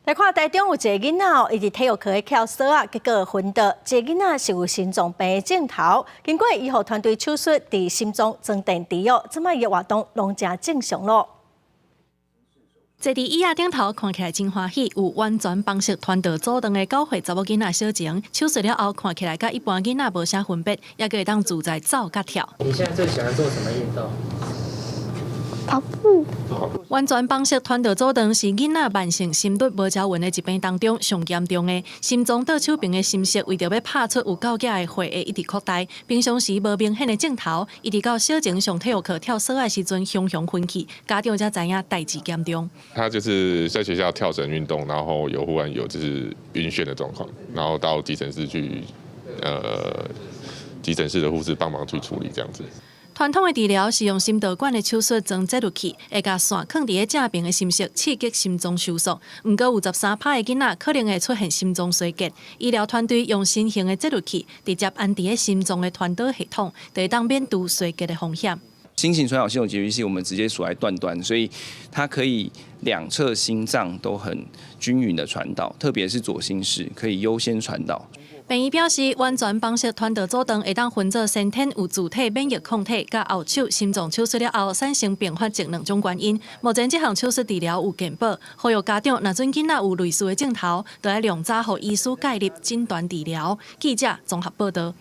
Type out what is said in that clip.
來看台中有一個囡仔哦，伊佇體育課咧跳索仔，結果昏倒。這個囡仔是有心臟病的症頭，經過醫護團隊手術，佇心臟裝電池哦，這擺伊的活動攏誠正常咯。坐佇椅仔頂頭看起來真歡喜，有完全房室傳導阻斷的9歲查某囡仔小晴，手術了後看起來佮一般囡仔無啥分別，猶閣會當自在走佮跳。你現在最喜歡做什麼運動？跑步。完全房室傳導阻斷是囡仔慢性心律無條紋的疾病當中上嚴重的。心臟倒手爿的心室為著欲拍出有夠額的血會一直擴大，平常時無明顯的症頭，一直到小晴上體育課跳索仔時陣，雄雄昏去，家長才知影代誌嚴重。他就是在學校跳繩運動，然後有忽然有就是暈眩的狀況，然後到急診室去，急診室的護士幫忙去處理這樣子。傳統的治療是用心導管的手術裝節律器，會共線囥佇咧正爿的心室，刺激心臟收縮。毋過有13趴的囡仔可能會出現心臟衰竭。醫療團隊用新型的節律器，直接安佇咧心臟的傳導系統，就會當免除衰竭的風險。新型傳導系統節律器，我們直接鎖在斷端，所以它可以兩側心臟都很均勻的傳導，特別是左心室可以優先傳導。病院表示，完全房室傳導阻斷會當分做先天有自體免疫抗體，佮後手心臟手術了後產生併發症兩種原因。目前這項手術治療有健保，呼籲家長若準囡仔有類似的症頭，著愛量早予醫師介入診斷治療。記者綜合報導。